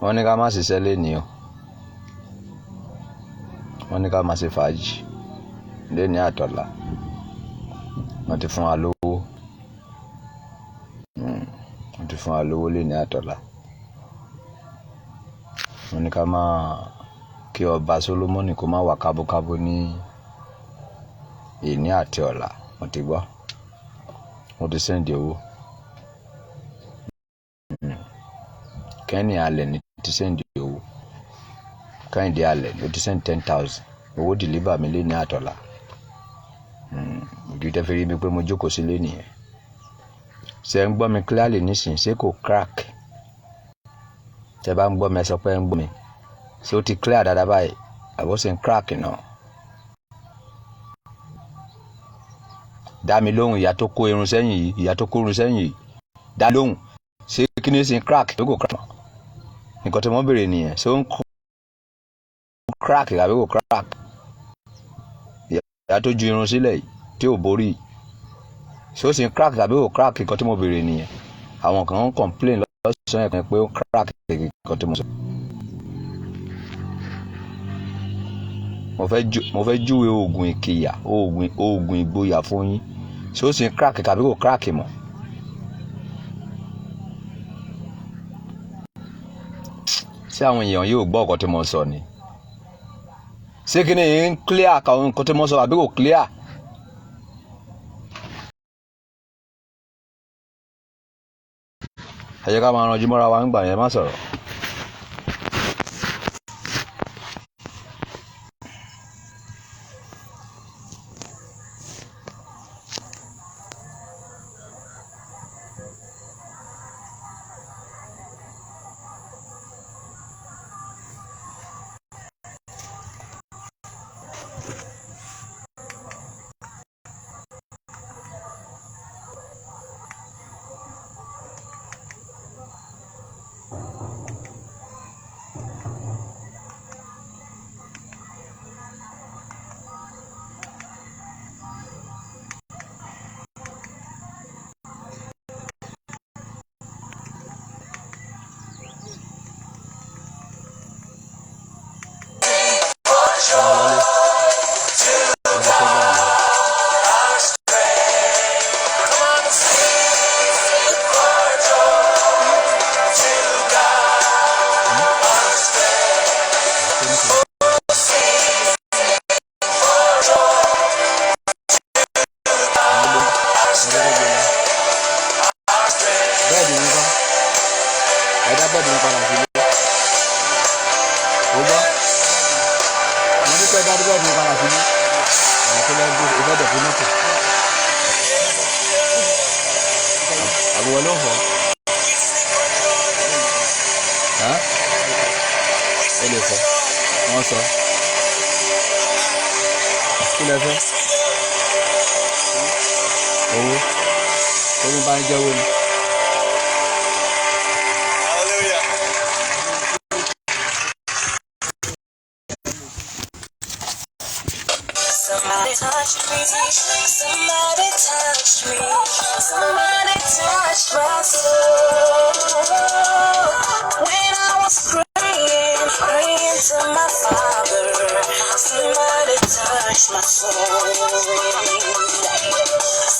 Wọ́n ní ká má ṣiṣẹ́ lénìí o. Wọ́n ní ká má ṣe fàájì lénìí àtọ̀la. Wọ́n ti fún wa lówó. Wọ́n ti fún wa lówó lénìí àtọ̀la. Wọ́n ní ká má kí ọba Solomoni kó má wà kábúkábú ní èní àti ọ̀la. Wọ́n ti gbọ́. Wọ́n ti send owó. Kenny Allen ti send owó. Kẹ́hìndé Allen ó ti send 10,000. Owó deliver mi lénìí àtọ̀la. Ìdí tẹ́ fi rí mi pé mo jókòó sílé nìyẹn. Ṣé ń gbọ́ mi clearly nísìnyí? Ṣé kò crack? Tẹ́ bá ń gbọ́ mi, ẹ sọ pé ń gbọ́ mi. Ṣé ó ti clear dáadáa báyìí? Àbó ṣe ń crack náà? Dá mi lóhùn, ìyá tó kó irun sẹ́yìn yìí, ìyá tó kó irun sẹ́yìn yìí. Dá lóhùn. Ṣé kí ni ṣe ń crack? Àbí kò crack? Nǹkan tí wọ́n béèrè nìyẹn. Ṣé ó ń crack àbí kò crack? Ìyá tó ju irun sílẹ̀ yìí tí ò borí. Ṣé ó sì ń crack àbí kò crack? Nǹkan tí mo béèrè nìyẹn. Àwọn kan ń complain lọ́sàn-án ẹ̀kan pé ó crack, nǹkan tí mo sọ. Mo fẹ́ júwe oògùn ìkìyà, oògùn ìgboyà fún yín. Ṣé ó sì ń crack tàbí kò crack mọ́? Ṣé àwọn èèyàn yóò gbọ́ ọ̀kan tí mo sọ ni? Ṣé kí ni ń clear àwọn nǹkan tí mo sọ àbí kò clear? Ẹ jẹ́ ká máa ranjú mọ́ra wa nígbà yẹn, má sọ̀rọ̀. Bed mi kọ́, ẹ dá bed mi padà sílé. Ó gbọ́, mo ní pé dá bed mi padà sílé. Àwọn tó lẹ́ gbé ìfẹ́ dẹ̀ fún mọ́tò. Àbúrò ló ń fọ́. Ó lè fọ́. Wọ́n sọ. Kí lẹ fẹ́? Owó. Owó bá ń jẹ́wọ́ ni. Hallelujah. Somebody touched me, somebody touched me, somebody touched my soul. When I was praying, praying to my Father, somebody touched my soul.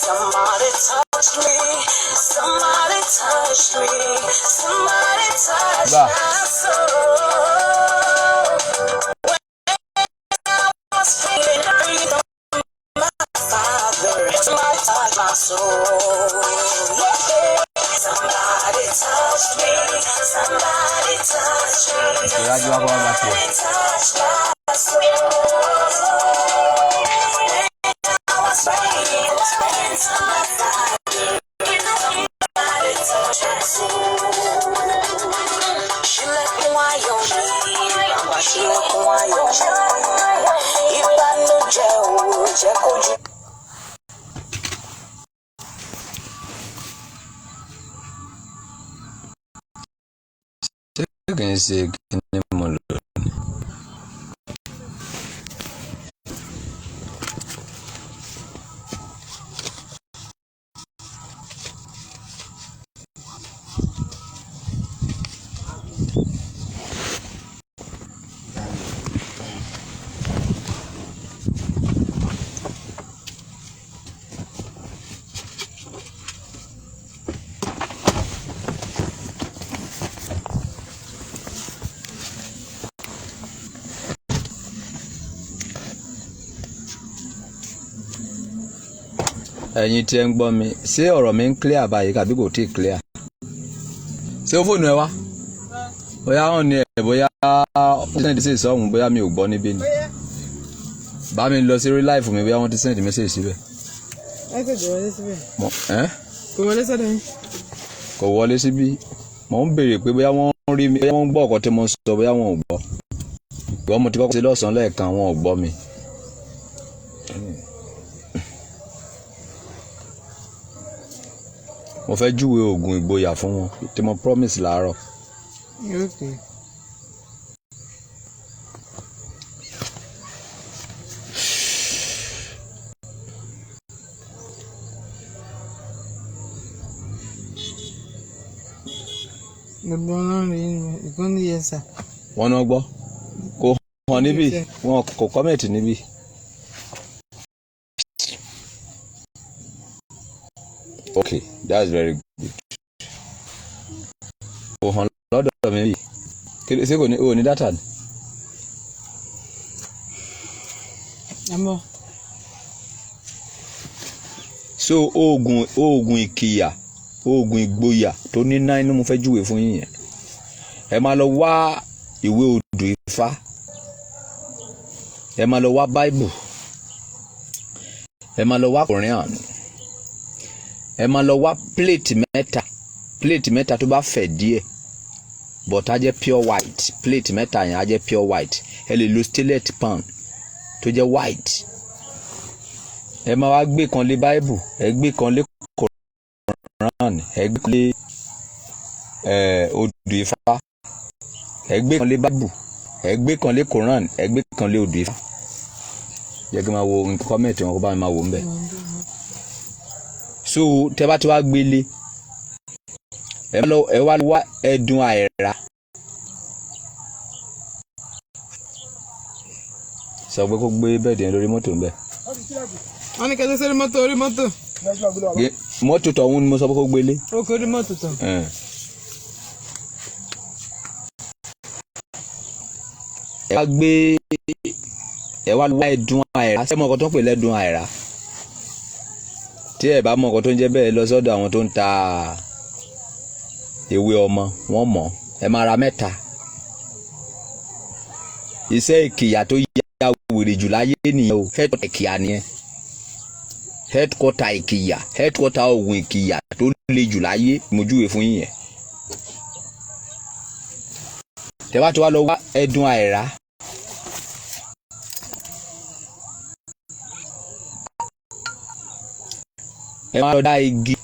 Somebody touched me, somebody touched me, somebody touched Gbà. my soul. Was praying, praying to my Father, somebody touched my soul. Yeah. Somebody touched me, somebody touched me, Ìrájú wa kọ́ wá gba tiẹ̀. somebody touched my soul. When I was praying to my Father, somebody touched my soul. Ṣílẹ̀kùn ayọ̀ mi, bàbá, ṣílẹ̀kùn ayọ̀ mi. Ìbànújẹ́ ò jẹ́ kójú. Ṣé kì í ṣe kíní mo lò ní? Ẹ̀yin tí ẹ ń gbọ́ mi, ṣé ọ̀rọ̀ mi ń clear báyìí kàbí kò tíì clear? Ṣé o fóònù ẹ wá? Bóyá hàn ní ẹ, bóyá ó ti send message sọ́hùn, bóyá mi ò gbọ́ níbí ni. Bá mi lọ sí orí live mi, bóyá wọ́n ti send message síbẹ̀. Message wọlé síbẹ̀. Mo ẹ́ Kò wọlé sọ́dọ̀ yín. Kò wọlé síbí. Mo ń béèrè pé bóyá wọ́n rí mi, bóyá wọ́n ń gbọ́ ọ̀kọ́ tí mo ń sọ, bóyá wọn ò gbọ́. Ìgbọ́ mo ti kọ́kọ́ ṣe lọ́sàn-án lẹ́ẹ̀kan, wọn ò gbọ́ mi. Mo fẹ́ júwe oògùn ìgboyà fún wọn tí mo promise láàárọ̀. Okay. Gbogbo wọn náà rí ìkan ní yes sir. Wọ́n náà gbọ́, kò hàn níbí, wọn kò comment níbí. Okay, that's very good. Kò hàn lọ́dọ̀ mi bí. Ṣé kò ní o ní data ni? Àmọ́. So oògùn ìkìyà, oògùn ìgboyà tó ní náà inú, mo fẹ́ júwe fún yín yẹn. Ẹ máa lọ wá ìwé odù Ifá, ẹ máa lọ wá Bible, ẹ máa lọ wá Quran, ẹ máa lọ wá plate mẹ́ta, plate mẹ́ta tó bá fẹ̀ díẹ̀, but á jẹ́ pure white. Plate mẹ́ta yẹn á jẹ́ pure white. Ẹ lè lo stainless pan tó jẹ́ white. Ẹ máa wá gbé kan lé Bible, ẹ gbé kan lé Quran, ẹ gbé kan lé odù Ifá. Ẹ gbé kan lé Bible, ẹ gbé kan lé Quran, ẹ gbé kan lé odù Ifá. Jẹ́ kí n máa wo nǹkan comment wọn, kó bá mi máa wò ń bẹ̀. So tẹ bá ti wá gbélé ẹ lọ, ẹ wá wá ẹdun àìrá. Sọ pé kó gbé bed yẹn lórí mọ́tò ń bẹ̀. Wọ́n ní kẹ́tẹ́ sórí mọ́tò, orí mọ́tò. Mọ́tò tọ̀hún ni mo sọ pé kó gbélé. Ó kò orí mọ́tò tán. Ẹ wá gbé, ẹ wá wá ẹdun àìrá. Ṣé mọ ọkọ tó ń pè lẹ́dun àìrá? Tí ẹ bá mọ ọkọ tó ń jẹ́ bẹ́ẹ̀, lọ sọ́dọ̀ àwọn tó ń ta ewé ọmọ, wọ́n mọ̀. Ẹ máa ra mẹ́ta. Iṣẹ́ ìkìyà tó ya wèrè jù láyé nìyẹn o. Headquarter ìkìyà nìyẹn, headquarter ìkìyà, headquarter oògùn ìkìyà tó le jù láyé, mo júwe fún yín yẹn. Tẹ́ bá ti wá lọ wá ẹdun àìrá, ẹ máa lọ dá igi.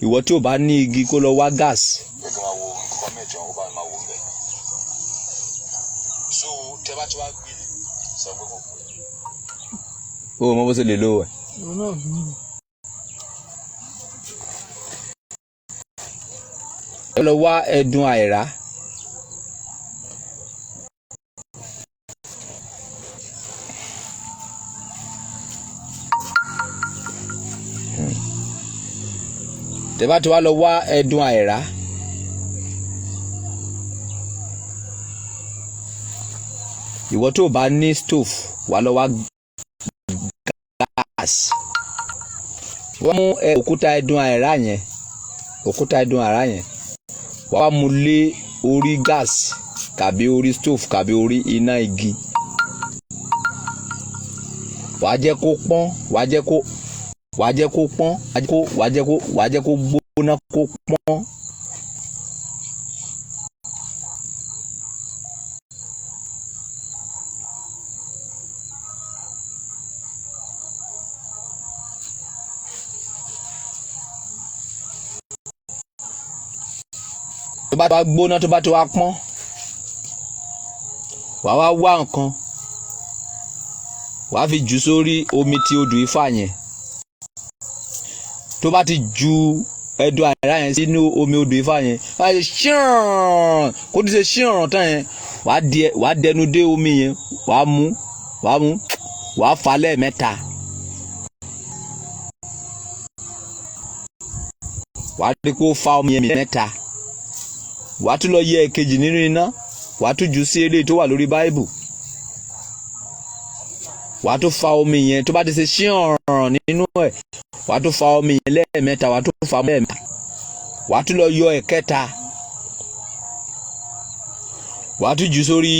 Ìwọ tí ò bá ní igi, kó lọ wá gas. Jẹ́ kí n máa wo comment wọn, kó bá mi máa wò ń bẹ̀. So tẹ́ bá ti wá gbé, sọ pé kò gbé. O mọ bó ṣe lè lo ẹ. Òun náà fún mi. Ẹ lọ wá ẹdun àìrá. Tẹ́ bá ti wá lọ wá ẹdun àìrá, ìwọ tó o bá ní stove, wà lọ wá gas. Wọ́n mú òkúta ẹdun àìrá yẹn, òkúta ẹdun àìrá yẹn, wàá wá mú lé orí gas tàbí orí stove tàbí orí iná igi. Wàá jẹ́ kó pọ́n, wàá jẹ́ kó pọ́n, wàá jẹ́ kó gbóná, kó pọ́n. Tó bá ti wá gbóná, tó bá ti wá pọ́n, wàá wá wá nǹkan, wàá fi jù sórí omi tí odù Ifá yẹn. Tó bá ti ju ẹdun àìrá yẹn sínú omi odù Ifá yẹn, wàá ṣe ṣíọ̀n. Kó tó ṣe ṣíọ̀n tán yẹn, wàá dẹnu dé omi yẹn, wàá mú, wàá fà lẹ́ẹ̀mẹ́ta. Wàá rí kó fa omi yẹn mẹ́ta. Wàá tún lọ yẹ èkejì nínú iná, wàá tún jù sí eléyìí tó wà lórí Bible. Wàá tún fa omi yẹn. Tó bá ti ṣe ṣí ọ̀ràn nínú ẹ̀, wàá tún fa omi yẹn lẹ́ẹ̀mẹ́ta. Wàá tún fa lẹ́ẹ̀mẹ́ta, wàá tún lọ yọ ẹ̀kẹta, wàá tún jù sórí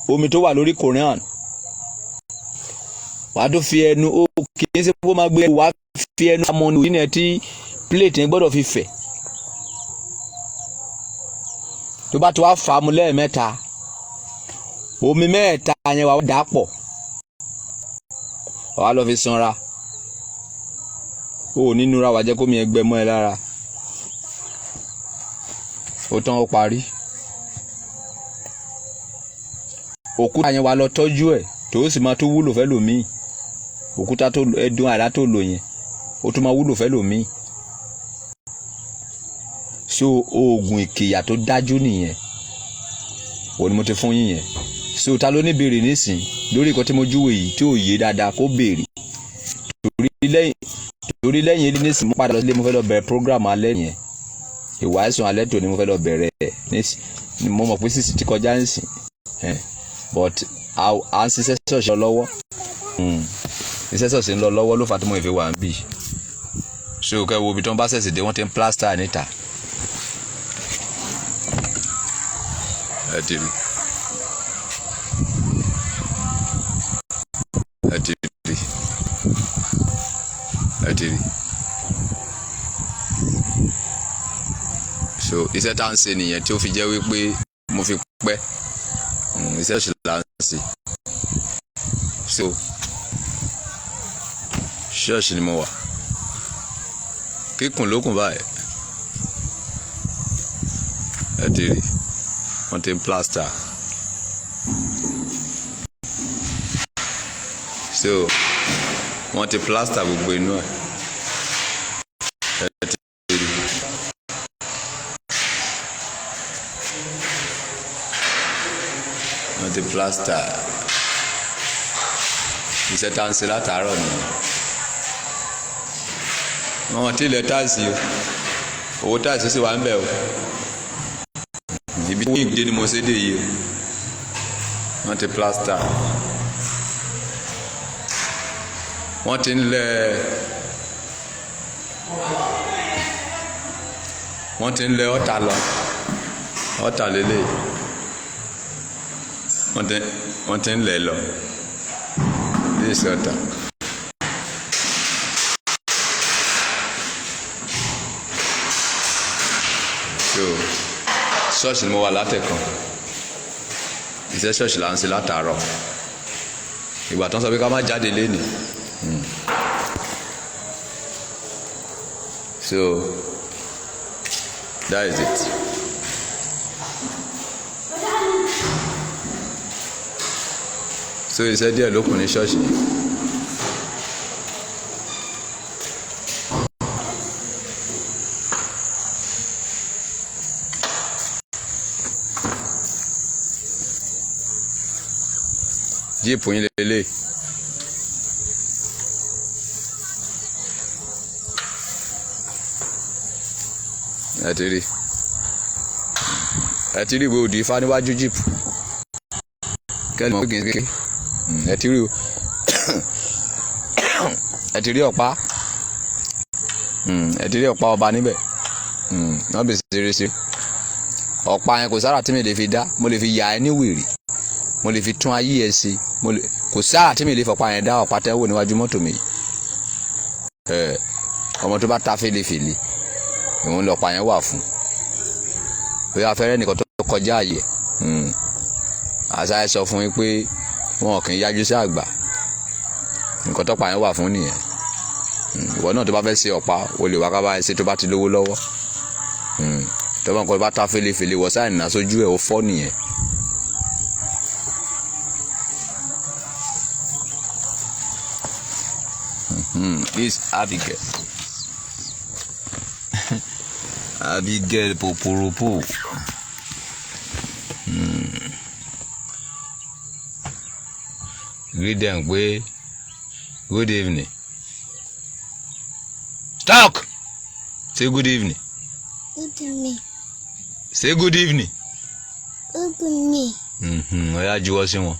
omi tó wà lórí Koran. Wàá tún fi ẹnu, ó kì í ṣe kó máa gbé, wàá fi ẹnu amọ̀ ní ẹ̀ tí plate yẹn gbọ́dọ̀ fi fẹ̀. Tó bá ti wá fà á mu lẹ́ẹ̀mẹ́ta, omi mẹ́ẹ̀ta yẹn, wàá dà á pọ̀, wàá lọ fi sanra. O ò ní nura, wàá jẹ́ kómi yẹn gbẹ mọ́ ẹ lára. Ó tán, ó parí. Òkúta yẹn, wàá lọ tọ́jú ẹ̀, tó o sì máa tó wúlò fẹ́ lòmíì. Òkúta tó ẹdun àdá tó lò yẹn, ó tún máa wúlò fẹ́ lòmíì. So oògùn ìkìyà tó dájú nìyẹn, òun ni mo ti fún yín yẹn. So ta ló ní béèrè nísìn lórí nǹkan tí mo júwèé yìí tí ò yé dáadáa, kó béèrè, torí lẹ́yìn ilé nísìn, mo padà lọ sílé, mo fẹ́ lọ bẹ̀rẹ̀ program alẹ́ yẹn. Ìwàásùn alẹ́ tòní, mo fẹ́ lọ bẹ̀rẹ̀ ẹ̀ nísìn. Mo mọ̀ pé 6 ti kọjá nísìn, but à ń ṣiṣẹ́ ṣọ̀ṣì lọ lọ́wọ́. Iṣẹ́ ṣọ̀ṣì ń lọ lọ́wọ́ ló fà tí mo fi wà ń bì. So kẹ́ wo ibi tí wọ́n bá ṣẹ̀ṣẹ̀ dé, wọ́n ti ń plaster níta. Ẹ ti rí, ẹ ti rí, ẹ ti rí. So iṣẹ́ tá à ń ṣe nìyẹn tí ó fi jẹ́ wípé mo fi pẹ́. Iṣẹ́ ṣọ̀ṣì là ń ṣe. So ṣọ́ọ̀ṣì ni mo wà, kíkùn lókùn báyìí. Ẹ ti rí, wọ́n ti ń plaster. So wọ́n ti plaster gbogbo inú ẹ̀. Ẹ ti rí, wọ́n ti plaster. Iṣẹ́ tá à ń ṣe látàárọ̀ nìyẹn. Wọn ti lẹ̀ tiles o, owó tiles sì wà ń bẹ̀ o. Ibi tí ìgbé ni mo ṣe dé yìí o, wọ́n ti plaster, wọ́n ti ń lẹ̀, wọ́n ti ń lẹ̀ ọ̀tà lọ, ọ̀tà lélẹ̀, wọ́n ti ń lẹ̀ lọ. This is ọ̀tà. So ṣọ́ọ̀ṣì ni mo wà látẹ̀kàn. Iṣẹ́ ṣọ́ọ̀ṣì là ń ṣe látàárọ̀. Ìgbà tó ń sọ pé ká má jáde lénìí. So that is it. So iṣẹ́ díẹ̀ ló kù ní ṣọ́ọ̀ṣì yìí. Jíìpù yín lélẹ̀. Ẹ ti rí, ẹ ti rí ìwé òdì ifá níwájú jíìpù kẹ́lẹ́ mọ̀ pé kì í ṣe kékeré. Ẹ ti rí o, ẹ ti rí ọ̀pá, ẹ ti rí ọ̀pá ọba níbẹ̀. Wọ́n bèsè ṣeré sí ọ̀pá yẹn. Kò sára tí mi lè fi dá, mo lè fi yà ẹ́ ní wèrè, mo lè fi tún ayé ẹ ṣe, mo lè, kò sára tí mi lè fọ̀pá yẹn dá. Ọ̀pá tẹ́ wò níwájú mọ́tò mi, ẹ ọmọ tó bá ta fèlèfèlè, ìwọ̀n lọ̀pá yẹn wà fún. Bóyá afẹ́rẹ́ nìkan tó kọjá àyè, àṣà ẹ sọ fún yín pé wọn kì í yájú sí àgbà. Nǹkan tọ́pá yẹn wà fún nìyẹn. Ìwọ náà tó bá fẹ́ ṣe ọ̀pá, o lè wá ká bá ẹ ṣe tó bá ti lówó lọ́wọ́. Tó bá nǹkan bá ta fèlèfèlè, wọ sáà nà sójú ẹ̀, ó fọ́ nìyẹn. This Abigail. Abigail Poporopo. Greet them pé good evening. Talk! Say good evening. Good evening. Say good evening. Good evening. Ó yá, juwọ́ sí wọn.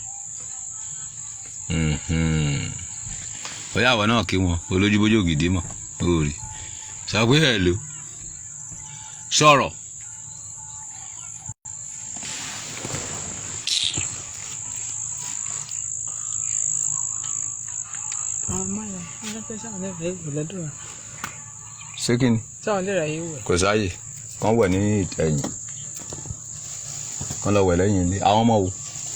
Bóyá àwọn náà kí wọn olójúbójú ògidì mọ̀ ó rí sọ pé ẹ̀ lò sọ̀rọ̀. Àwọn ọmọ yẹn wọ́n fẹ́ sáwọn lè ráyè wẹ̀ lọ́dọ̀ wa. Ṣé kí ni? Sáwọn lè ráyè wẹ̀. Kò sáàyè kán wẹ̀ ní ẹ̀yìn, kán lọ wẹ̀ lẹ́yìn ilé. Àwọn ọmọ wo?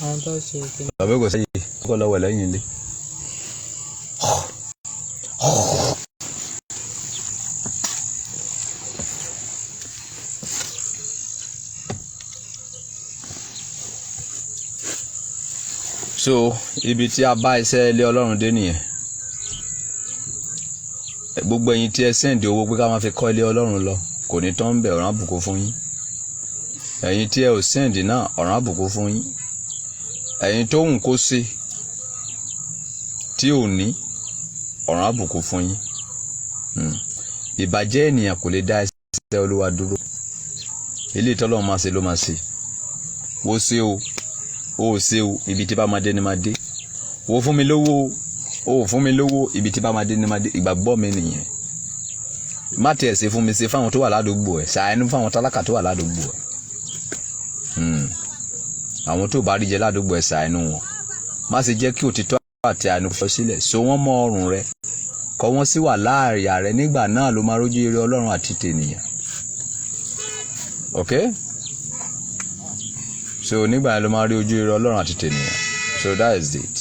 Àwọn tó ṣe ìkíni. Bàbá, kò sáàyè, kán lọ wẹ̀ lẹ́yìn ilé. So ibi tí a bá iṣẹ́ ilé Ọlọ́run dé nìyẹn. Gbogbo ẹ̀yin tí ẹ send owó pé ká máa fi kọ́ ilé Ọlọ́run lọ, kò ní tán bẹ̀. Ọ̀run àbùkù fún yín. Ẹ̀yin tí ẹ ò send náà, ọ̀run àbùkù fún yín. Ẹ̀yin tó wù kó ṣe tí ò ní, ọ̀run àbùkù fún yín. Ìbàjẹ́ ènìyàn kò lè dá iṣẹ́ Olúwa dúró. Ilé ìtọ́lọ́run máa ṣe ló máa ṣe. Wo ṣe o, o ò ṣe o, ibi tí bá máa dé ni máa dé. Wo fún mi lówó o, ò fún mi lówó, ibi tí bá máa dé ni máa dé. Ìgbàgbọ́ mi nìyẹn. Má tiẹ̀ ṣe fún mi, ṣe fáwọn tó wà ládùúgbò ẹ̀, ṣàánú fáwọn tálákà tó wà ládùúgbò ẹ̀. Àwọn tó bá rí jẹ ládùúgbò ẹ̀, ṣàánú wọn. Má ṣe jẹ́ kí òtítọ́ àti àánú fọ́ sílẹ̀. So wọ́n mọ́ ọrùn rẹ, kọ́ wọ́n sì wà láàrin rẹ. Nígbà náà ló máa rójú ire Ọlọ́run àti tènìyàn. Ok, so nígbà yẹn ló máa rí ojú ire Ọlọ́run àti tènìyàn. So that is it.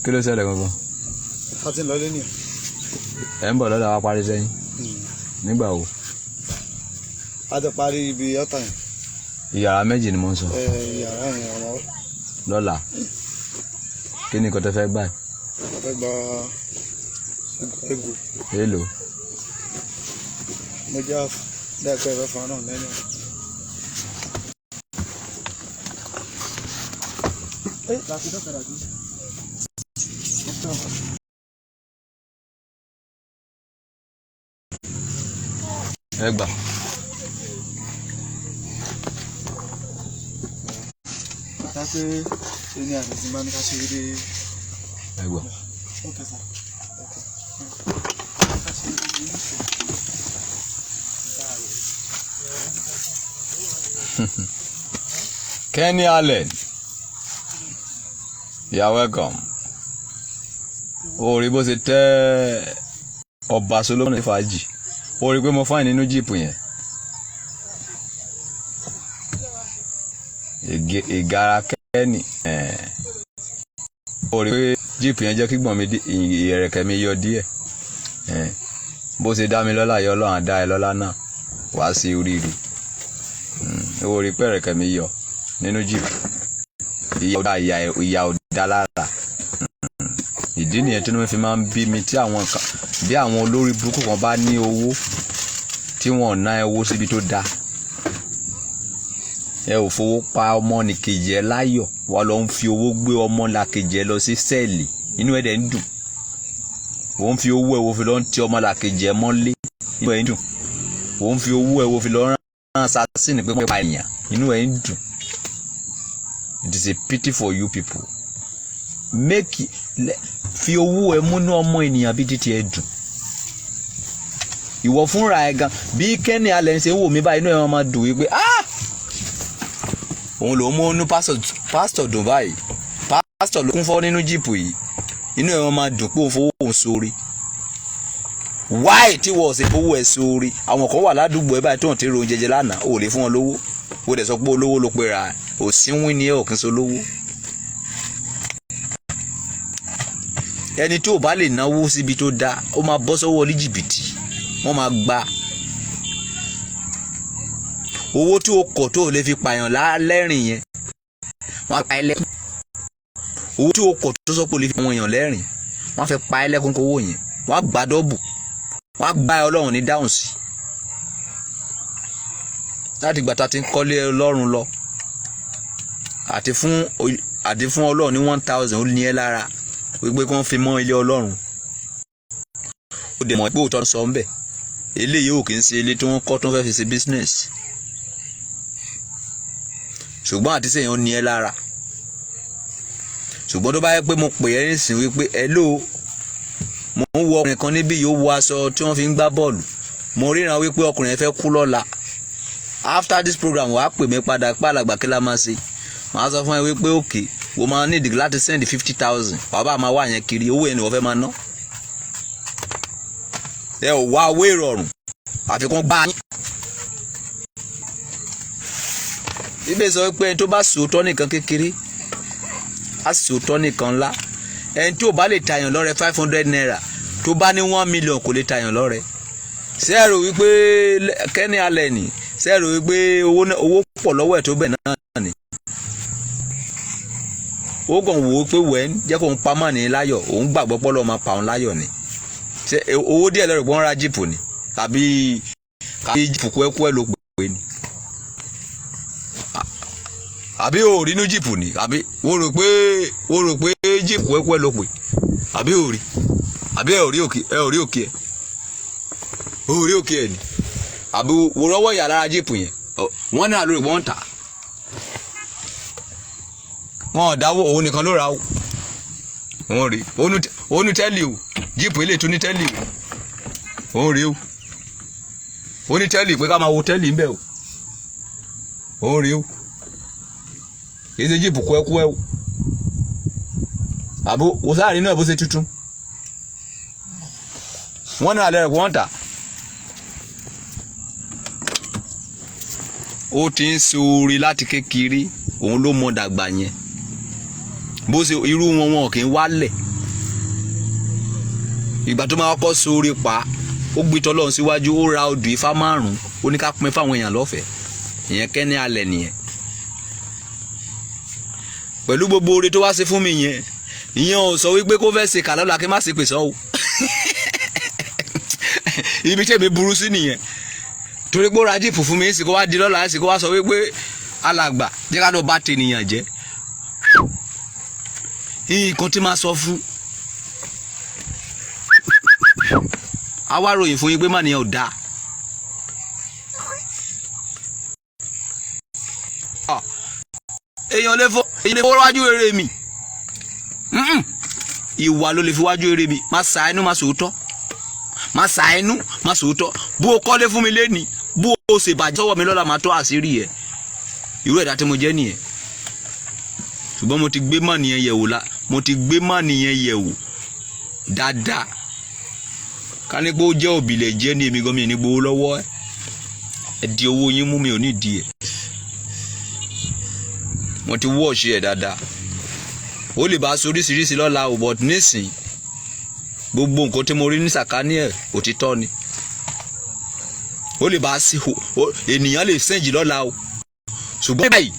Kí ló ṣẹlẹ̀ gangan? A ti ń lọ lé nìyẹn. Ẹ̀ ń bọ̀ lọ́dọ̀ wa, parí sẹ́yìn nígbà wo? A ti parí ibi ọ̀tá yẹn. Ìyàrá méjì ni mo ń sọ. Ẹ yàrá yẹn ọmọ. Lọ́la, kí ni nǹkan tó fẹ́ gbà? A fẹ́ gba ego. Èlò? Mo jẹ́ lẹ́ẹ̀kọ́ ẹ̀fẹ́ fún ọ náà lẹ́yìn. Ẹ láti dọ́kadà bí. Ẹ gbà. Ká pé ẹni àtẹ̀sí bá ní ká ṣe eré. Ẹ gbà. Okay, sir. Okay. Ká ṣe eré ní ìṣe. Kenny Allen, you are welcome. O rí bó ṣe tẹ́ ọba Solomoni ní fàájì. O rí pé mo fáìn nínú jíìpù yẹn. Ìgara Kenny. O rí pé jíìpù yẹn jẹ́ kí gbọ̀n mi ìrẹ̀kẹ́ mi yọ díẹ̀. Bó ṣe dá mi lọ́lá yọ, Ọlọ́run á dá ẹ lọ́lá náà wá sí oríire. O rí pé ẹ̀rẹ̀kẹ́ mi yọ nínú jíìpù. Ìyà ò dá, ìyà ò dá lára. Ìdí nìyẹn tí wọ́n fi máa ń bí mi tí àwọn kan bí àwọn olórí burúkú kan bá ní owó tí wọn ò ná owó síbi tó dáa. Ẹ ò fowó pa ọmọnìkejì ẹ láyọ̀, wọ́n lọ ń fi owó gbé ọmọlàkejì ẹ lọ sí cell, inú ẹ̀ dẹ̀ ń dùn. Òun fi owó ẹ wo fi lọ ń ti ọmọlàkejì ẹ mọ́lé, inú ẹ̀ ń dùn. Òun fi owó ẹ wo fi lọ rán assassin pé pa èèyàn, inú ẹ̀ ń dùn. It is a pity for you people. Make fi owó ẹ múnú ọmọ ènìyàn bí títí ẹ dùn. Ìwọ fúnra ẹ gan, bí Kenny Allen ṣe ń wò mí báyìí, inú ẹ máa dùn wípé, ah, òun lòún mú inú pásítọ̀ dùn báyìí. Pásítọ̀ ló kún fọ́ nínú jíìpù yìí. Inú ẹ máa dùn pé òun fowó òun sórí. Wáì tí wọ́n ṣe fowó ẹ̀ sórí? Àwọn kan wà ládùúgbò ẹ báyìí tó ń ti ro oúnjẹ jẹ lánàá, ò lè fún wọn lówó. Ó dẹ̀ sọ pé olówó ló pe ra òsínwín ni ẹ, ò kí ń so lówó. Ẹni tó bá lè náwó síbi tó dáa, ó máa bọ́ sọ́wọ́ ní jìbìtì, wọ́n máa gba owó tí o kọ̀ tó lè fi pààyàn lẹ́rìn yẹn, wọ́n á pa ẹ́ lẹ́kún. Owó tí o kọ̀ tó sọ pé o lè fi àwọn èèyàn lẹ́rìn, wọ́n á fẹ́ pa ẹ́ lẹ́kún kówó yẹn, wọ́n á gbà double, wọ́n á gbá ẹ. Ọlọ́run ní dáhùn sí láti ìgbà tá a ti ń kọ́lé Ọlọ́run lọ àti fún Ọlọ́run ní 1,000, ó ní ẹ́ lára wípé kí wọ́n fi mọ́ ilé Ọlọ́run. Ó dẹ̀ mọ̀ pé òótọ́ sọ ń bẹ̀. Eléyìí ò kì í ṣe ilé tí wọ́n kọ́ tó ń fẹ́ fi ṣe business, ṣùgbọ́n àti sèyàn ó ní ẹ́ lára. Ṣùgbọ́n tó bá yẹ pé mo pè é nísìn wípé, "Hello, mo ń wo ọkùnrin kan níbí yóò wọ aṣọ tí wọ́n fi ń gbá bọ́ọ̀lù, mo ríran wípé ọkùnrin yẹn fẹ́ kú lọ́la." After this program, wàá pè mí padà pé, "Alàgbà, kí la máa ṣe?" Màá sọ fún ẹ wípé, "Okay, wo, máa need láti send 50,000." Wàá bá máa wá yẹn kiri, owó yẹn ni wọ́n fẹ́ máa ná. Ẹ ò wá owó ìrọ̀rùn, àfikún gbá yín. Ibẹ̀ sọ pé ẹni tó bá sòótọ́ nìkan kékeré á sòótọ́ nìkan ńlá. Ẹni tí ò bá lè tàyàn lọ́rẹ ₦500, tó bá ní 1 million, kò lè tàyàn lọ́rẹ. Ṣé ẹ rò wípé Kenny Allen, ṣé ẹ rò wípé owó pọ̀ lọ́wọ́ ẹ̀ tó bẹ̀ náà ni? Ó kàn wò ó pé wẹ́n jẹ́ kó ń pamọ́ ní láyọ̀, òun gbàgbọ́ pọ́ lọ́ọ́ máa pa òun láyọ̀ ni. Ṣé owó díẹ̀ lọ́rọ̀ pé wọ́n ra jeep ni, tàbí jeep kúẹ́kúẹ́ ló pè ní, àbí o rí inú jeep ni? Àbí wo rò pé jeep kúẹ́kúẹ́ ló pè? Àbí o rí? Àbí ẹ ò rí òkè? Ẹ ò rí òkè? Ẹ ò rí òkè ẹ ni? Àbí wo rọ́wọ́ ìyá lára jeep yẹn? Wọ́n ní àlórí wọ́n ń tà, wọn ò dáwọ́, òun nìkan ló ra o. Òun rí òun ní tẹ́lì o, jeep ilé tún ní tẹ́lì o. Òun rí o, ó ní tẹ́lì pé ká máa wo tẹ́lì ń bẹ̀ o. Òun rí o, kì í ṣe jeep kúẹ́kúẹ́ o. Àbó wò sáà nínú ẹ̀ bó ṣe tuntun, wọ́n ní alẹ́ rẹ̀ wọ́n tà. Ó ti ń ṣoore láti kékeré, òun ló mọ dàgbà yẹn. Bó ṣe irú wọn, wọn kì í wálẹ̀. Ìgbà tó máa kọ́ ṣoore pa, ó gbé tọ́lọ́run síwájú, ó ra odù ifá márùn-ún, ó ní ká pín fáwọn èèyàn lọ́fẹ̀ẹ́. Ìyẹn Kenny Allen nìyẹn. Pẹ̀lú gbogbo oore tó wá ṣe fún mi yẹn, ìyẹn ò sọ wípé kó fẹ́ ṣe kà lọ́la kí n má ṣe pèsè ọ́. Ibi tí èmi burú sí nìyẹn, torí pé ó ra jeep fún mi sì, kó wá di lọ́la sì, kó wá sọ wípé, "Alàgbà, jẹ́ ká lọ bá tènìyàn jẹ́." Nǹkan tí máa sọ fún àwa ròyìn fún yín pé má nìyẹn ò dáa. Èèyàn lè fọ, èèyàn lè fọ wájú eré mi. Ìwà ló lè fi wájú eré mi. Má sa ẹnu, má sòótọ́, má sa ẹnu, má sòótọ́. Bó o kọ́lé fún mi lẹ́ni, bó o ṣe bàjẹ́ sọ́wọ́ mi lọ́la, máa tó àṣírí ẹ̀. Irú ẹ̀dá tí mo jẹ́ nìyẹn. Ṣùgbọ́n mo ti gbé mọ́ nìyẹn yẹ̀wò la, mo ti gbé mọ́ nìyẹn yẹ̀wò dáadáa. Ká ní pé ó jẹ́ òbílẹ̀ jẹ́ ní èmi gan, mi ní gbowó lọ́wọ́ ẹ̀. Ẹ di owó yín mú, mi ò ní di ẹ̀. Mo ti wọ́ọ̀ṣì ẹ̀ dáadáa. Ó lè bá a sọ oríṣiríṣi lọ́la ò, but nísìn, gbogbo nǹkan tí mo rí ní sàkání ẹ̀, òtítọ́ ni. Ó lè bá a sí, ènìyàn lè sẹ́ǹjì lọ́la o, ṣùgbọ́n báyìí,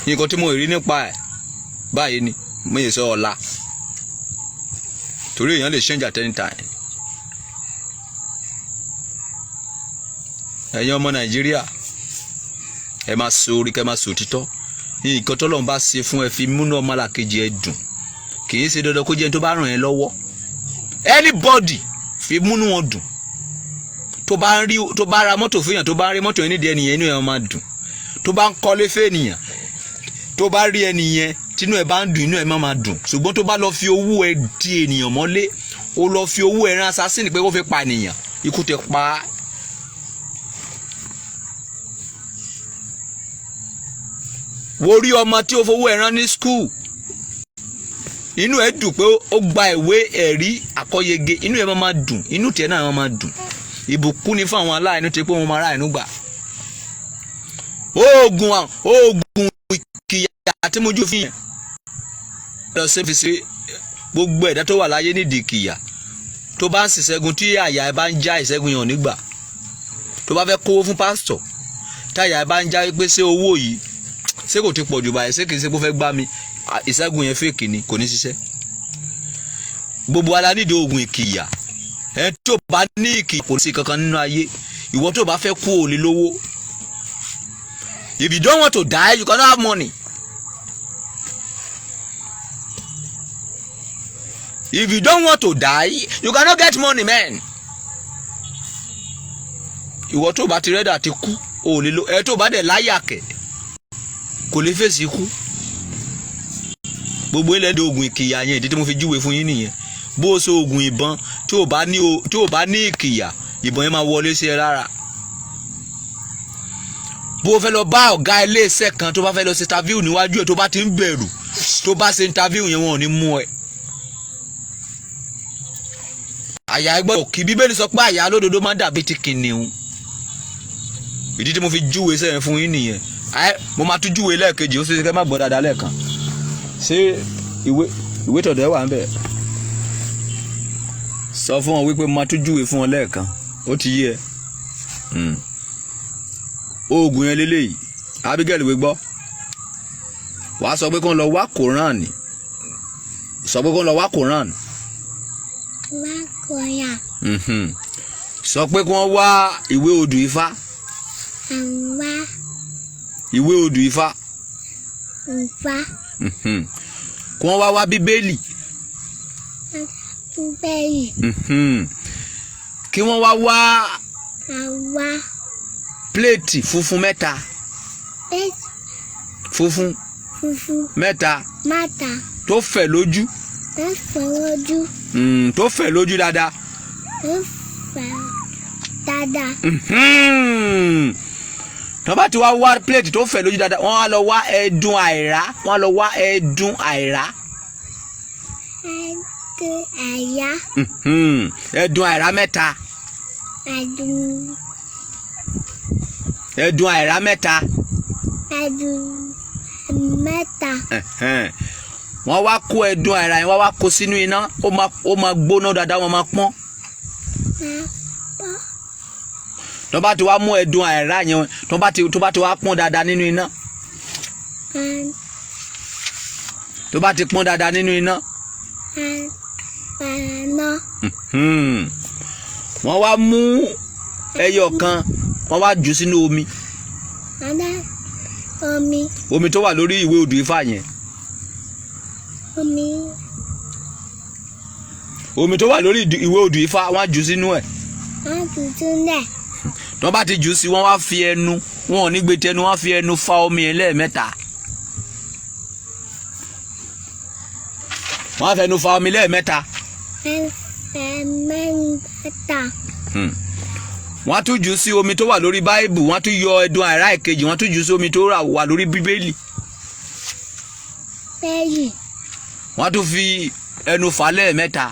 nǹkan tí mo rí nípa ẹ̀ báyìí ni mo yẹ sọ ọ̀la, torí èèyàn lè change at any time. Ẹ̀yin ọmọ Nàìjíríà, ẹ máa sọ orí kẹ́ máa sọ òtítọ́. Nǹkan tọ́lọ́run bá ṣe fún ẹ, fi múnú ọmọlàkejì ẹ dùn. Kì í ṣe dandan kó jẹ́ ẹni tó bá ràn ẹ́ lọ́wọ́. Anybody, fi múnú wọn dùn. Tó bá ń rí, tó bá ra mọ́tò fún èèyàn, tó bá ń rí mọ́tò yẹn nídìí ẹnìyẹn, inú ẹ̀ máa dùn. Tó bá ń kọ́lé fún ènìyàn, tó bá rí ẹnìyẹn, tínú ẹ̀ bá ń dùn, inú ẹ̀ máa dùn. Ṣùgbọ́n tó bá lọ fi owó ẹ di ènìyàn mọ́lé, ó lọ fi owó ẹ rán assassin pé kó fi pa ènìyàn, ikú ti pa á. Wo rí ọmọ tí ó fowó ẹ rán ní school, inú ẹ dùn pé ó gba ìwé ẹ̀rí àkọ́yege, inú ẹ máa dùn, inú tiẹ̀ náà máa dùn. Ìbùkún ni fún àwọn aláìní tó pé wọ́n máa ráàánú gbà. Oògùn ìkìyà tí mo jó fi yẹn lọ sí fi ṣe gbogbo ẹ̀dá tó wà láyé nídìí ìkìyà. Tó bá ń ṣìṣẹ́gun, tí àyà ẹ bá ń já, ìṣẹ́gun yẹn ò ní gbà. Tó bá fẹ́ kówó fún pásítọ̀, táyà ẹ bá ń já pé, ṣé owó yìí, ṣé kò ti pọ̀ jù báyìí? Ṣé kìí ṣe kó fẹ́ gbá mi? Ìṣẹ́gun yẹn fake ni, kò ní ṣiṣẹ́. Gbogbo ala nídìí oògùn ìkìyà. Ẹ tó bá ní ìkìyà, kò sí kankan nínú ayé. Ìwọ tó bá fẹ́ kú, ò lè lówó. If you don't want to die, you cannot have money. If you don't want to die, you cannot get money, man. Ìwọ tó bá ti ready àti kú, ò lè lo. Ẹ tó bá dẹ̀ láyà kẹ̀, kò lè fèsì ikú. Gbogbo ilẹ̀ dé oògùn ìkìyà yẹn, ìdí tí mo fi júwe fún yín nìyẹn. Bó o ṣe oògùn ìbọn tí ò bá ní ìkìyà, ìbọn yẹn máa wọlé sí ẹ lára. Bó o fẹ́ lọ bá ọ̀gá iléeṣẹ́ kan, tó bá fẹ́ lọ ṣe interview níwájú ẹ̀, tó bá ti ń bẹ̀rù, tó bá ṣe interview yẹn, wọn ò ní mú ẹ. Àyà gbọ́dọ̀ kí. Bíbélì sọ pé àyà alódodo máa ń dàbí ti kìnìún. Ìdí tí mo fi júwe sẹ́yìn fún yín nìyẹn. Mo máa tún júwe lẹ́ẹ̀kejì. Ó ṣe é kẹ́ má gbọ́ dáadáa lẹ́ẹ̀kan. Ṣé ìwé tọ̀dọ̀ ẹ wà ń bẹ̀? Sọ fún wọn wípé mo máa tún júwe fún wọn lẹ́ẹ̀kan. Ó ti yé ẹ. Oògùn yẹn lélẹ́yìí. Abigail, wí gbọ́. Wàá sọ pé kó ń lọ wá Koran. Sọ pé kó ń lọ wá Koran. Wá kọyà. Sọ pé kí wọ́n wá ìwé odù Ifá. Àwa. Ìwé odù Ifá. Nfa. Kí wọ́n wá wá Bíbélì. Bẹ́ẹ̀ni. Kí wọ́n wá wá Àwa. plate funfun mẹ́ta. Bẹ́ẹ̀. Funfun. Funfun. Mẹ́ta. Mẹ́ta. Tó fẹ̀ lójú. Ẹ fọwọ́jú. Tó fẹ̀ lójú dáadáa. Ẹ fẹ́ dáadáa. Tó bá ti wá wá plate tó fẹ̀ lójú dáadáa, wọ́n á lọ wá ẹdun àìrá. Wọ́n á lọ wá ẹdun àìrá. Ẹdun àyà. Ẹdun àìrá mẹ́ta. Ẹdun. Ẹdun àìrá mẹ́ta. Ẹdun mẹ́ta. Ẹ̀hẹ́n. Wọ́n wá kó ẹdun àìrá yẹn, wọ́n wá kó sínú iná. Ó máa gbóná dáadáa, wọ́n máa pọ́n. Máa pọ́. Tó bá ti wá mú ẹdun àìrá yẹn, tó bá ti wá pọ́n dáadáa nínú iná, tó bá ti pọ́n dáadáa nínú iná, Paná. Wọ́n wá mú ẹyọ kan, wọ́n wá jù sínú omi. Adá omi. Omi tó wà lórí ìwé odù Ifá yẹn. Omi. Omi tó wà lórí ìwé odù Ifá, wọ́n á jù sínú ẹ̀. Wọ́n tuntun lẹ̀. Tó bá ti jù sí, wọ́n wá fi ẹnu, wọn ò ní gbé tẹnu, wọ́n á fi ẹnu fa omi yẹn lẹ́ẹ̀mẹ́ta. Wọ́n á fẹnu fa omi lẹ́ẹ̀mẹ́ta. Ẹ̀ẹ́mẹ́ta. Wọ́n á tún jù sí omi tó wà lórí Báíbù. Wọ́n á tún yọ ẹdun àìrá ìkejì, wọ́n á tún jù sí omi tó wà lórí Bíbélì. Bẹ́ẹ̀lì. Wọ́n á tún fi ẹnu fà lẹ́ẹ̀mẹ́ta.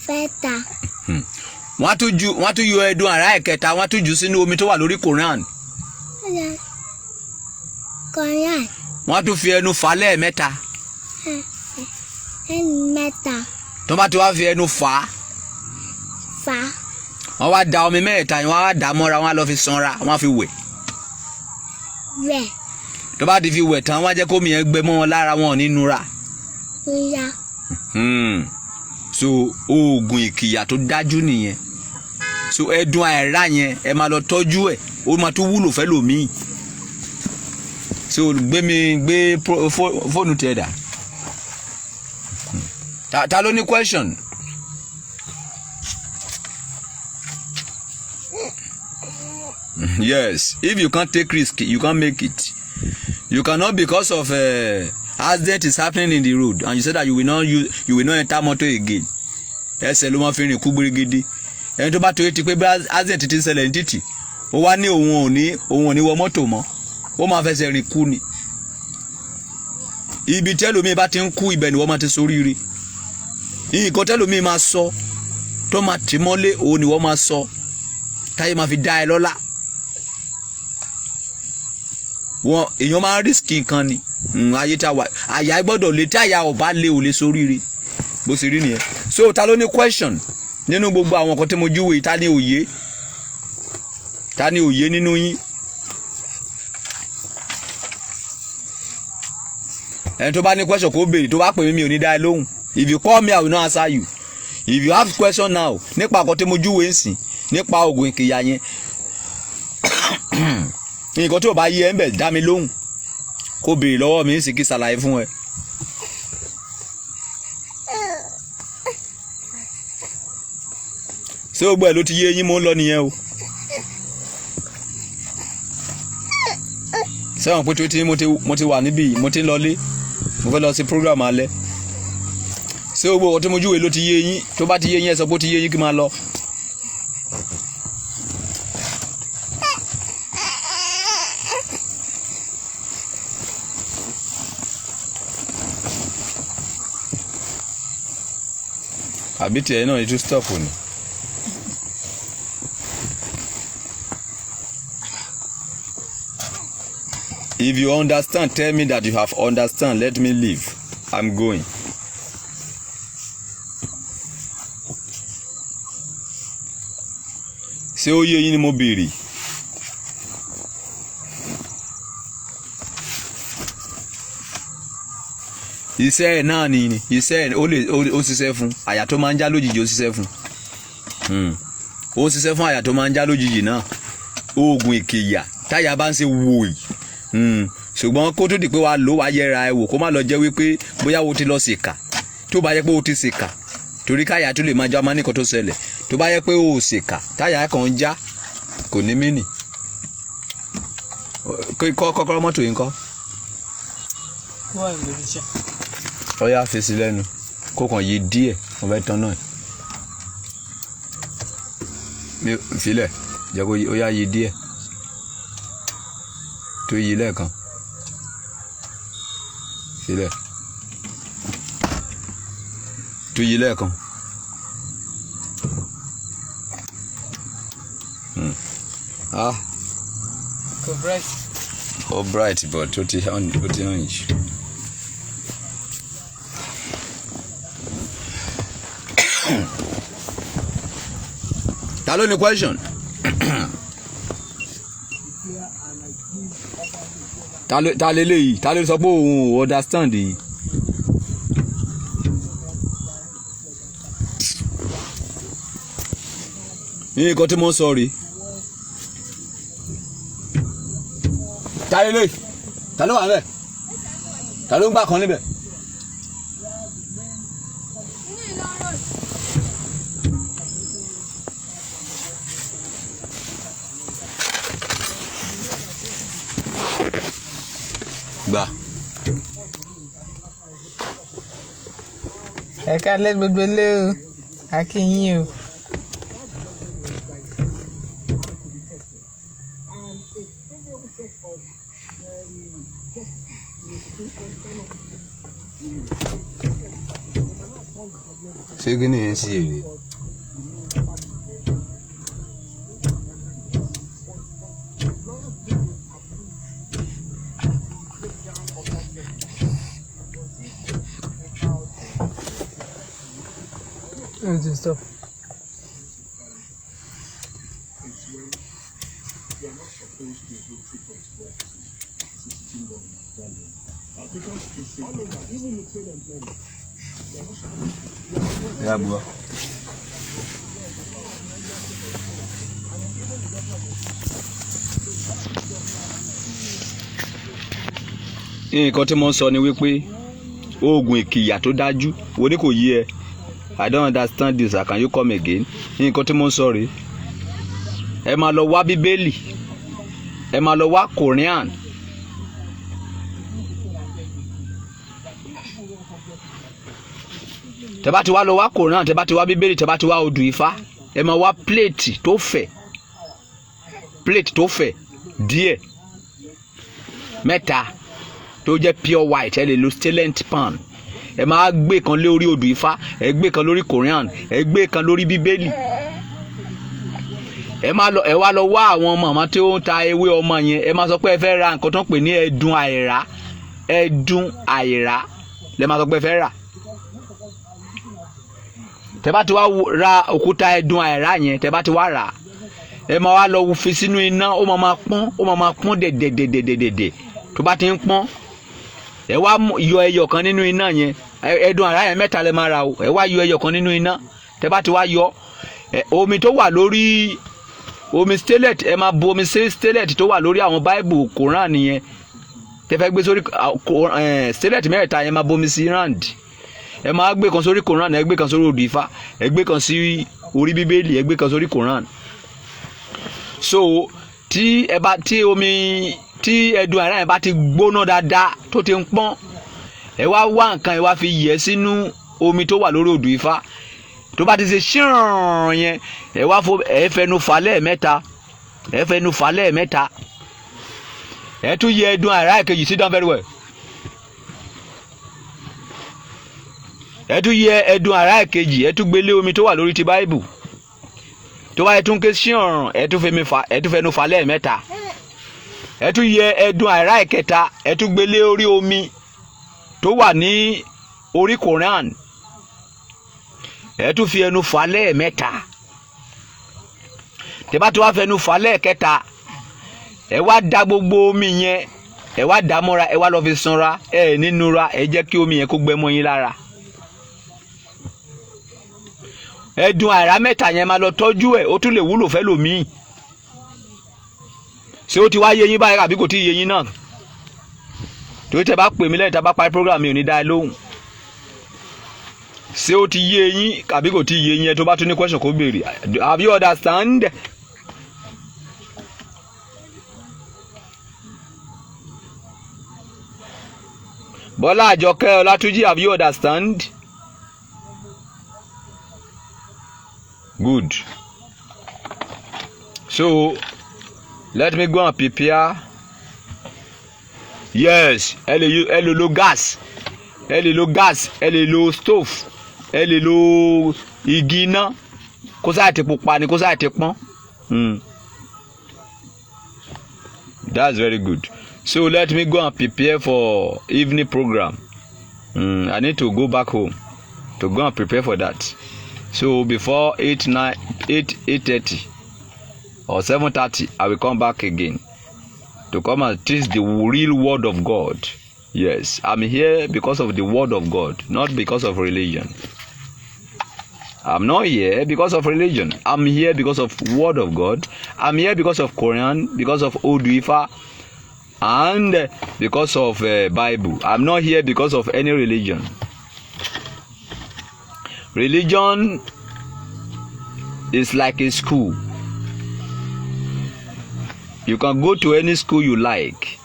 Fẹ́ta. Wọ́n á tún yọ ẹdun àìrá ìkẹta, wọ́n á tún jù sínú omi tó wà lórí Koran. Kọ́yà. Wọ́n á tún fi ẹnu fà lẹ́ẹ̀mẹ́ta. Ẹ̀ẹ́mẹ́ta. Tó bá ti wá fi ẹnu fà á, Fa. Wọ́n wá da omi mẹ́ẹ̀ta yẹn, wọ́n á dà á mọ́ra, wọ́n á lọ fi sanra, wọ́n á fi wẹ̀. Rẹ̀. Tó bá ti fi wẹ̀ tán, wọ́n á jẹ́ kómi yẹn gbẹ mọ́ wọn lára, wọn ò ní nura. Ńlá. So oògùn ìkìyà tó dájú nìyẹn. So ẹdun àìrá yẹn, ẹ máa lọ tọ́jú ẹ̀, ó máa tún wúlò fẹ́ lòmíì. So gbé mi gbé fóònù tiẹ̀ dà. Ta ló ní question? Yes, if you can't take risk, you can't make it. You cannot, because of accident is happening in the road and you say that you will not enter motor again. Ẹsẹ̀ ló máa fi rìn kú gbérégedé. Ẹni tó bá torí ti pé bí accident ti ń ṣẹlẹ̀ ní títì, ó wá ní òun ò ní wọ mọ́tò mọ́, ó máa fẹsẹ̀ rìn kú ni. Ibi tẹ́lòmíì bá ti ń kú, ibẹ̀ ni wọ́n máa ti soríire. Nǹkan tẹ́lòmíì máa sọ tó máa tì mọ́lé, òun ni wọ́n máa sọ táyé máa fi dá ẹ lọ́lá. Wọn èèyàn máa ń risk nǹkan ni. Ayé tá a wà, àyà gbọ́dọ̀ lé. Tí àyà ò bá lé, ò lè soríire. Bó ṣe rí nìyẹn. So ta ló ní question nínú gbogbo àwọn nǹkan tí mo júwe? Ta ní òye? Ta ní òye nínú yín? Ẹni tó bá ní question, kó béèrè. Tó bá pè mí, mi ò ní dá ẹ lóhùn. If you call me, I will not answer you. If you have question now nípa nǹkan tí mo júwe ń sìn, nípa oògùn ìkìyà yẹn, nǹkan tí ò bá yé ẹ ń bẹ̀, dá mi lóhùn, kó béèrè lọ́wọ́ mi ń sì kí ṣàlàyé fún ẹ. Ṣé gbogbo ẹ̀ ló ti yé yín? Mo ń lọ nìyẹn o. Sẹ́wọ̀n pé tó ti mo ti wà níbí, mo ti ń lọlé, mo fẹ́ lọ sí program alẹ́. Ṣé gbogbo ọtí mo júwe ló ti yé yín? Tó bá ti yé yín, ẹ sọ pé ó ti yé yín kí n máa lọ. Àbí tiẹ̀ náà ni tún stop ni. If you understand, tell me that you have understand. Let me leave. I'm going. Ṣé ó yé yín ni mo béèrè? Iṣẹ́ ẹ̀ náà ni iṣẹ́ ẹ̀, ó lè ó ṣiṣẹ́ fún àyà tó máa ń já lójijì, ó ṣiṣẹ́ fún. Ó ṣiṣẹ́ fún àyà tó máa ń já lójijì náà, oògùn ìkìyà táyà bá ń ṣe wòyì. Ṣùgbọ́n kó tó di pé wàá lò, wàá yẹra ẹ wò, kó má lọ jẹ́ wípé bóyá o ti lọ ṣèkà. Tó bá yẹ pé o ti ṣèkà, torí káyà tó lè máa já máa ní nǹkan tó ṣẹlẹ̀. Tó bá yẹ pé o ò ṣèkà, táyà kan ń já, kò ní mí nì. Kọ́ kọ́kọ́rọ́ mọ́tò yìí ńkọ́? Ó wà lórí iṣẹ́. Ọyá, fèsì lẹ́nu, kó kàn yí díẹ̀, mo fẹ́ tán náà mi filẹ̀ jẹ́ kó ó yá, yí díẹ̀, tó yí lẹ́ẹ̀kan, filẹ̀, tó yí lẹ́ẹ̀kan. Ah. Kò bright. Ó bright, but ó ti hàn yìí. Ta ló ní question? Ta leléyìí? Ta ló sọ pé òun ò understand yìí? Ní nǹkan tí mo ń sọ rèé. Ta leléyìí? Ta ló wà níbẹ̀? Ta ló ń gbà kan níbẹ̀? Gbà. Ẹ kálẹ́ gbogbo ilé o, a kí yín o. Ṣé kí ni yẹn ṣe èrè? Ó ti stop. Ya buwa. Nǹkan tí mo ń sọ ni wípé oògùn ìkìyà tó dájú wo ni kò yí ẹ. I don't understand this. Can you come again? Nǹkan tí mo ń sọ rèé, ẹ máa lọ wá Bíbélì, ẹ máa lọ wá Korean. Tẹ bá ti wá lọ wá Korean, tẹ bá ti wá Bíbélì, tẹ bá ti wá odù Ifá, ẹ máa wá plate tó fẹ̀, plate tó fẹ̀ díẹ̀ mẹ́ta tó jẹ́ pure white. Ẹ lè lo stainless pan. Ẹ máa gbé kan lórí odù Ifá, ẹ gbé kan lórí Korean, ẹ gbé kan lórí Bíbélì. Ẹ máa lọ, ẹ wá lọ wá àwọn màmá tí ó ń ta ewé ọmọ yẹn. Ẹ máa sọ pé ẹ fẹ́ ra nǹkan tó ń pè ní ẹdun àìrá. Ẹdun àìrá lẹ máa sọ pé ẹ fẹ́ rà. Tẹ bá ti wá ra òkúta ẹdun àìrá yẹn, tẹ bá ti wá rà, ẹ máa wá lọ fi sínú iná. Ó máa máa pọ́n, ó máa máa pọ́n dẹ̀dẹ̀dẹ̀dẹ̀dẹ̀. Tó bá ti ń pọ́n, ẹ wá yọ ẹyọ kan nínú iná yẹn. Ẹdun àìrá yẹn, mẹ́ta lẹ máa ra o. Ẹ wá yọ ẹyọ kan nínú iná. Tẹ bá ti wá yọ omi tó wà lórí omi stainless, ẹ máa bu omi sí stainless tó wà lórí àwọn Bible, Koran yẹn tẹ fẹ́ gbé sórí stainless mẹ́ta yẹn. Máa bomi sí round. Ẹ máa gbé kan sórí Koran, ẹ gbé kan sórí odù Ifá, ẹ gbé kan sí orí Bíbélì, ẹ gbé kan sórí Koran. So tí ẹ bá tí omi Tí ẹdun àìrá yẹn bá ti gbóná dáadáa, tó ti ń pọ́n, ẹ wá wá nǹkan, ẹ wá fi yẹ sínú omi tó wà lórí odù Ifá. Tó bá ti ṣe ṣíran yẹn, ẹ wá fo, ẹ fẹnu fà lẹ́ẹ̀mẹ́ta, ẹ fẹnu fà lẹ́ẹ̀mẹ́ta. Ẹ tún yẹ ẹdun àìrá ìkejì. Sit down very well. Ẹ tún yẹ ẹdun àìrá ìkejì, ẹ tún gbélé omi tó wà lórí ti Báíbù. Tó bá yẹ tún ké ṣíran, ẹ tún fẹmi fà, ẹ tún fẹnu fà lẹ́ẹ̀mẹ́ta. Ẹ tún yẹ ẹdun àìrá ìkẹta, ẹ tún gbélé orí omi tó wà ní orí Koran, ẹ tún fi ẹnu fà lẹ́ẹ̀mẹ́ta. Tẹ́ bá tún wá fẹnu fà lẹ́ẹ̀kẹta, ẹ wá da gbogbo omi yẹn, ẹ wá dà mọ́ra, ẹ wá lọ fi sanra. Ẹ nínúra, ẹ jẹ́ kí omi yẹn kó gbẹ mọ́ yín lára. Ẹdun àìrá mẹ́ta yẹn, máa lọ tọ́jú ẹ̀, ó tún lè wúlò fẹ́ lòmíì. Ṣé ó ti wá yé yín báyìí àbí kò tí ì yé yín náà? Torí tẹ́ bá pè mí lẹ́yìn tá a bá parí program, mi ò ní dá ẹ lóhùn. Ṣé ó ti yé yín àbí kò tí ì yé yín? Ẹ tó bá tún ní question, kó béèrè. Have you understand? Bọ́lá Àjọkẹ́ Ọlátúnjí, have you understand? Good. So let me go and prepare. Yes, ẹ lè lo gas, ẹ lè lo gas, ẹ lè lo stove, ẹ lè lo igi iná, kó sáà ti pupa ni, kó sáà ti pọ́n. That's very good. So let me go and prepare for evening program. I need to go back home to go and prepare for that. So before 8, 9, 8, 8:30 or 7:30, I will come back again to come and teach the real word of God. Yes, I'm here because of the word of God, not because of religion. I'm not here because of religion. I'm here because of word of God. I'm here because of Quran, because of Odu Ifa, and because of Bible. I'm not here because of any religion. Religion is like a school. You can go to any school you like.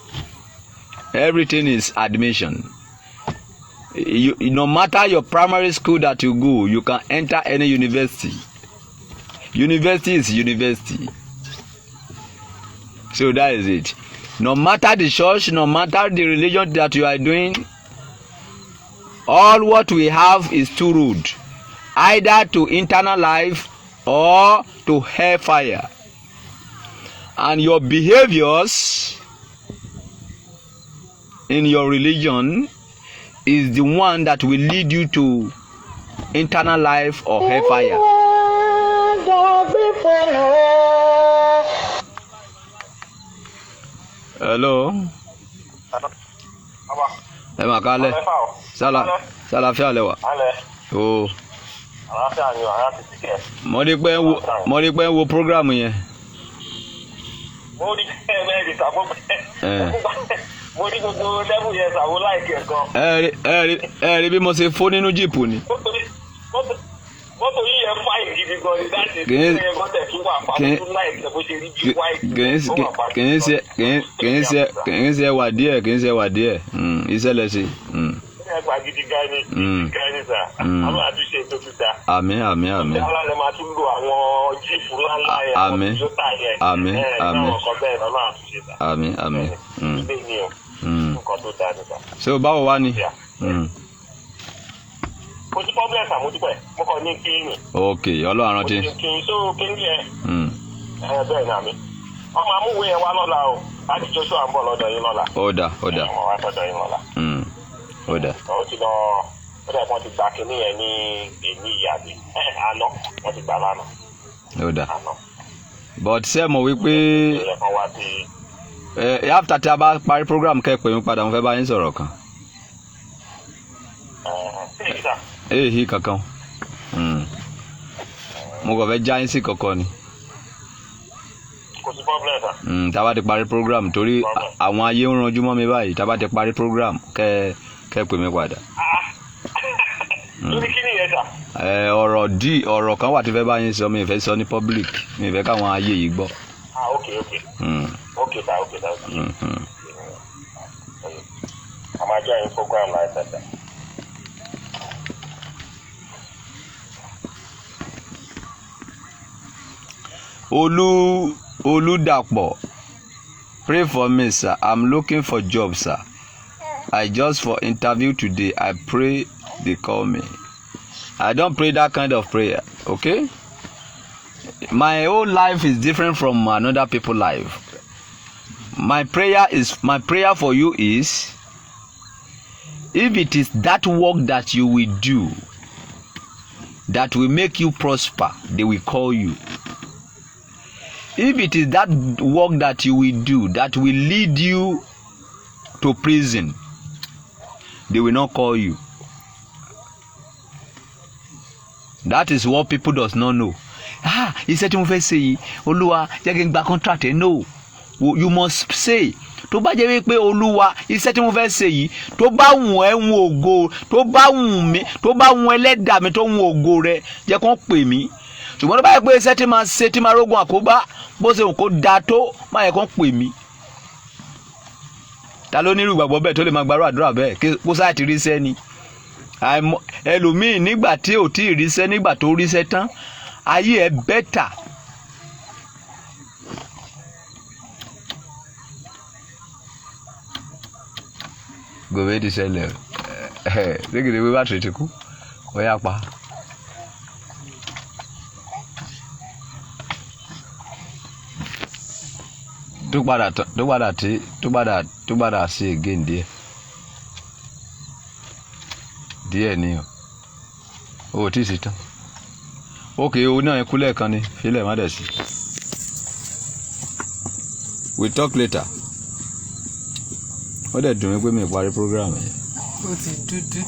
Everything is admission. No matter your primary school that you go, you can enter any university. University is university. So that is it. No matter the church, no matter the religion that you are doing, all what we have is two road, either to eternal life or to hellfire. And your behaviors in your religion is the one that will lead you to eternal life or hellfire. Hello. Bàbá, Ẹ mà kálẹ̀. Mẹ́fà o. Sálà sálàáfíà lẹ wà. Alẹ́, O. Àlàáfíà ni o, àrà ti síkẹ̀. Mo rí pé ń wo program yẹn. Mo rí bẹ́ẹ̀ ní sàbó Eh. Mo rí gbogbo level yẹn, sàbó láìkí ẹ̀ gan. Ẹ rí bí mo ṣe fó nínú jeep ni. Mọ́tò yìí yẹn fine gidi gan ni láti ṣe yẹn gan tẹ̀ tún wà pa tún láìkí ẹ̀ bó ṣe rí bí white. Ó wà pa. Kì í ṣe wà díẹ̀, kì í ṣe wà díẹ̀. Iṣẹ́ lẹ ṣe. Ẹ gbà gidi gan ni, gidi gan ni sà. Àwọn àtúnṣe tó ti da. Àmín, àmín, àmín. Ńlá lẹ máa tún lo àwọn jeep ńláńlá yẹn, àwọn Àmín. Toyota yẹn. Àmín, Ẹ, àmín. àwọn nǹkan bẹ́ẹ̀ lọ́nà àtúnṣe sà. Àmín, àmín. Ilé ni o, nǹkan tó dáa ni sà. So báwo wá ni? Yeah. Kò sí problem sà, mo dúpẹ́. Mo kàn ní kí ni. Ok, Ọlọ́run Mo rántí. ti kí n so kí ni yẹn. Ẹ bẹ́ẹ̀ náà mi. Ọmọ amúwé yẹn wá lọ́la o. Láti Joshua ń bọ̀ lọ́dọ̀ yín lọ́la. Ó dà, ó dà. Ọmọ wa sọ́dọ̀ yín lọ́la. Ó dà. Ó ti lọ, ó dà, wọ́n ti gba kinní yẹn ní èní ìyàbí. Àná wọ́n ti gbà lánàá. Ó dà. Àná. But ṣé ẹ mọ̀ wípé Ìyẹn kan wá sí. Ẹ after tí a bá parí program, kẹ́ ẹ pè mí padà, mo fẹ́ bá yín sọ̀rọ̀ kan. Ẹ ṣé sà. Èyí kankan. Mo kàn fẹ́ já yín sí kankan ni. Kò sí problem sà. Tá a bá ti parí program, torí àwọn ayé ń ranjú mọ́ mi báyìí, tá a bá ti parí program, kẹ́ ẹ pè mí padà. Lórí kí nìyẹn sà? Ẹ ọ̀rọ̀ dí ọ̀rọ̀ kan wà tí fẹ́ bá yín sọ, mi ì fẹ́ sọ ní public, mi ì fẹ́ káwọn ayé yìí gbọ́. Ah, ok. Ok sà, ok sà, ok. nìyẹn. A máa join program láìpẹ́ sir. Olú Olùdàpọ̀, pray for me, sir. I'm looking for job, sir. I just for interview today. I pray they call me. I don't pray that kind of prayer, okay? My whole life is different from another people life. My prayer for you is, if it is that work that you will do that will make you prosper, they will call you. If it is that work that you will do that will lead you to prison, they will not call you. That is what people does not know. Ah, iṣẹ́ tí mo fẹ́ ṣe yìí, Olúwa, jẹ́ kí n gba contract ẹ̀. No, you must say, tó bá jẹ́ wípé, Olúwa, iṣẹ́ tí mo fẹ́ ṣe yìí, tó bá wù ẹ́ ń ògo, tó bá wù mí, tó bá wù ẹlẹ́dàá mi, tó wù ògo rẹ, jẹ́ kó pè mí. Ṣùgbọ́n tó bá yẹ pé iṣẹ́ tí máa ṣe tí máa rógun àkóbá, bó ṣe wù kó da tó, má yẹ kó pè mí. Ta ló nírú ìgbàgbọ́ bẹ́ẹ̀ tó lè máa gbàrú àdúrà bẹ́ẹ̀ kó sáà ti ríṣẹ́ ni? Ẹlòmíì, nígbà tí ò tí ì ríṣẹ́, nígbà tó ríṣẹ́ tán, ayé ẹ better. Gòbè ti ṣẹlẹ̀ ẹ ṣégeṣe pé bátìrì ti kú, ó yá pa. Tó padà tó padà tí tó padà sí again díẹ̀ díẹ̀ ni o. Ò tí ì sí tán. Ok, o náà kú lẹ́ẹ̀kan ni, fílẹ̀ má dẹ̀ sí. We talk later. Ó dẹ̀ dùn mí pé mi ì parí program yẹn. Ó ti dúdú.